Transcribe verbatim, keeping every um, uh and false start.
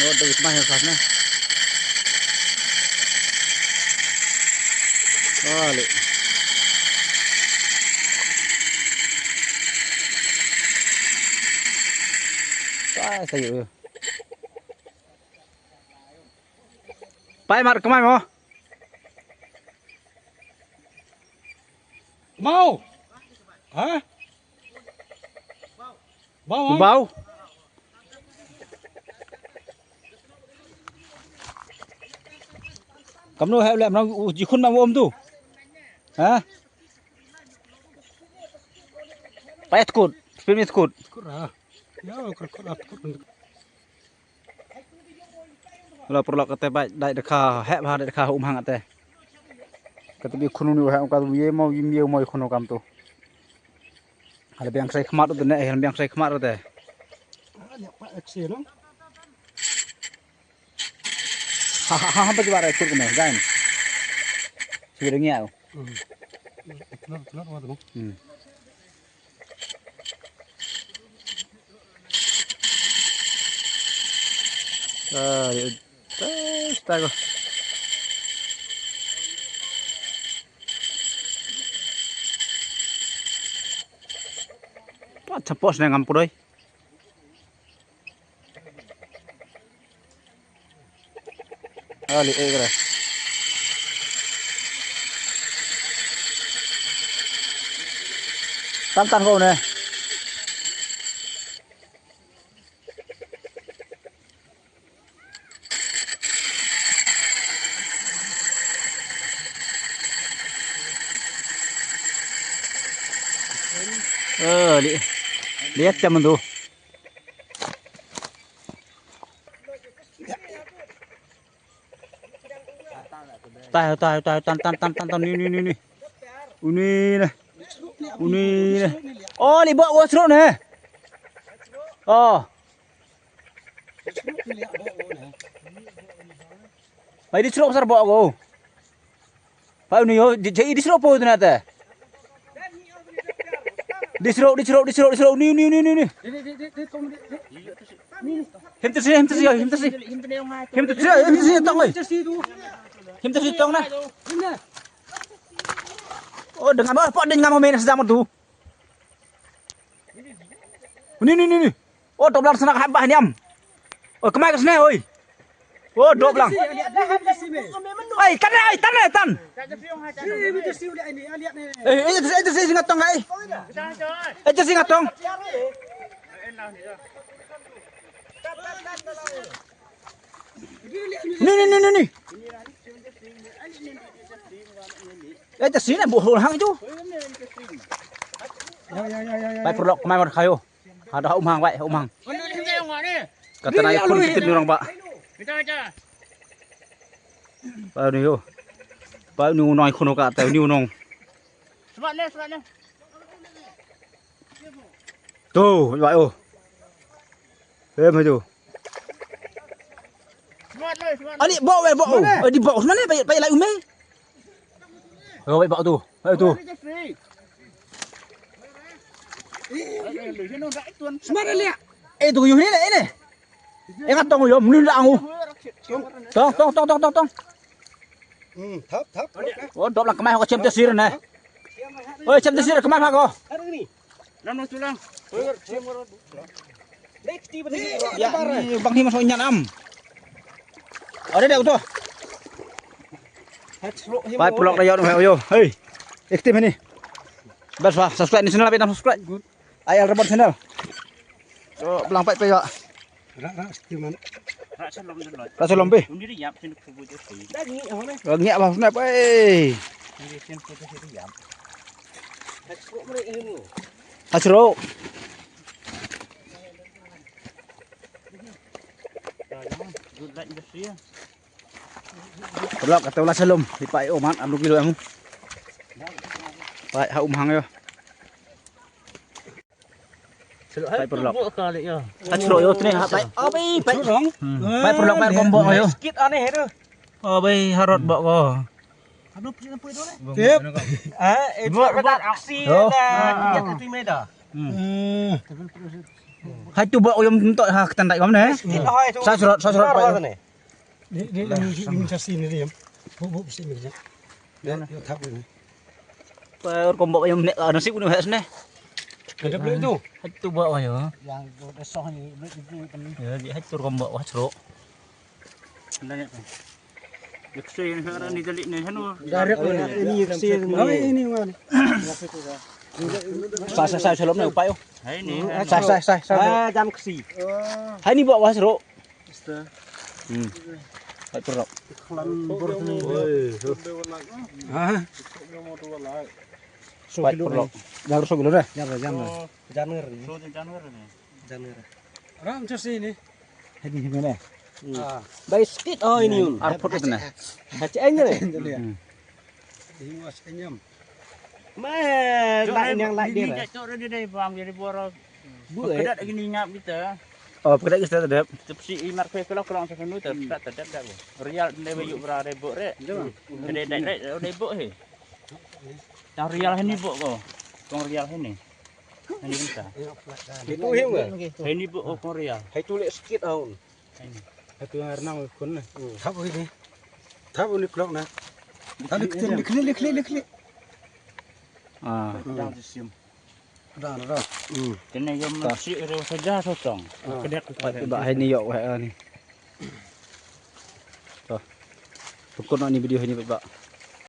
Oi, da kmai ha sas ne. Oi, le. Sa, sa yu. Pai mar kmai mo. Mau. Ha? Bau, ha? Bau. Kamnu heh leh, mnang u jikhun ma um tu. Ha? Pai tkut, spin tkut. Tkut ra. Ya, tkut, tkut, tkut. Wala pyrlok kate bai, dai dakha, heh bha dai dakha um hang ate. Kate bi khunu ni heh, ka ye mo, yim ye mo khunu kam tu. Hala biang sai khmat tu ne, hala biang sai khmat tu te. Ha, ha, ha, ha, ba jiwa ra kur ne, gain. Sibir ngi au. Hmm. Telur, telur, telur, telur. Hmm. Ah, ya. Eh, astaga. Pa, chapos ne ngam pudoi. Ali, eh, kira. Tan, tan ko ne. Eh, li, liat jam tu. Tai, tai, tai, tan, tan, tan, tan, tan, ni, ni, ni, ni. Uni ne. Uni ne. Oh, li bok wa sruk ne. Oh. Ai di sruk sar bok ko. Pau ni yo, di, di, di srok po tu na te. Di srok, di srok, di srok, di srok, ni, ni, ni, ni, ni. Him tu si, him tu si, him tu si. Him tu si, him tu si, tong, oi. Him tu si, tong na. Oh, dengan apa, dengan apa main sedang tu? Ni, ni, ni, ni. Oh, dop lang sna ka hap bah niam. Oh, kmai ka sna, oi. Oh, dop lang. Oi, tan, oi, tan, oi, tan. Eh, eh, eh, eh, singa tong, eh. Eh, singa tong. Ni, ni, ni, ni, ni. Eh, ta sini bu hol hang tu. Pai pyrlok kmai mar khayo. Hada um hang, pai um hang. Kata nai pun kitin orang, pak. Pak ni yo. Pak ni unoi khunu ka, ta ni unong. Semat ni, semat ni. Tu, pai oh. Eh, maju. Semat ni, semat ni. Ali, bok, eh, bok. Mana? Eh, di bok, semat ni, pai, pai lai umai. Oh, pai bok tu. Pai tu. Mana ni, Jeffrey? Semat ni, liat. Eh, tu, yu ni, ni. Eh, ngat tong, yu, mlun la angu. Tong, tong, tong, tong, tong, tong. Hmm, thap, thap. Oh, dop lang kmai ko chem te sir ne. Oi, chem te sir kmai ko. Nam no tulang. Ya, ni bang ni masuk nyan am. Ada deh utuh. Pai pyrlok da yo, yo. Hey. Aktif ni. Bas wa, subscribe ni channel, pai nam subscribe. Ai Al Rabon channel. So, blang pai pai wa. Ra, ra, sti man. Ra chalom dun lo. Ra chalom pi. Uni ri yap chin khu bu je si. Ngiah bah snap, eh. Uni chin khu bu je si yap. Hachro. Good light industry ya. Pyrlok kata wala chalom, di pai o man, am du kilo amu. Pai ha um hang yo. Pai pyrlok. Hachro yo tne ha pai. Abai pai. Hmm. Pai pyrlok pai bombo yo. Skit ane he tu. Abai harot bok ko. Tip. Ah, itu produksi na. Ya tu meda. Hmm. Hai tu bok yom ntok ha ketan dai kom ne. Sa surot, sa surot pa yom. Di, di, di, di, di, sa sini di yom. Bu, bu, sini di yom. Di, di, thap ini. Pa ur kom bok yom ne, ah, nasib ni ha sini. Ada beli tu. Hai tu bok yom. Yang tu dah soh ni, beli tu kan. Ya, di hai tu kom bok ha surot. Direct ni, ini, ini, ini. Sa, sa, sa, salom na upai, oh. Hai ni, sa, sa, sa, sa. Ah, jam kesi. Hai ni bok wa sro. Hmm. Hai perok. Klan bor ni. Ha? Hai perok. Jam so kilo dah. Jam, jam. Januar ni. Januar ni. Januar. Ram sa sini. Hai ni, hai ni. Ah. Bai skit, oh, ini un. Ar phut na. Hachi ain ne. Hmm. Ini was inyam. Ma, lai nyang lai dia. Ini jatuh dia deh, bang, jadi boro. Bu, eh. Kedat lagi ni ngap kita. Oh, kedat kita tadap. Tepsi imar pe kelok kelong sesenu, tep, tak tadap dah, bu. Real ne, bu, yuk bra, deh, bu, re. Deh, deh, deh, deh, bu, he. Tang real ini, bu, ko. Kong real ini. Ini kita. Itu him ke? Ini, bu, oh, kong real. Hai tu lek skit aun. Hai tu yang renang kun na. Thap ini. Thap ini kelok na. Thap ni kecil, ni kecil, ni kecil, ni kecil. Ah. Dang sisim. Dang, dang. Hmm. Kena yang masih ada saja sotong. Ah. Kedat. Pat ba hai ni yok wah ni. To. Pukul ni video ni pat ba.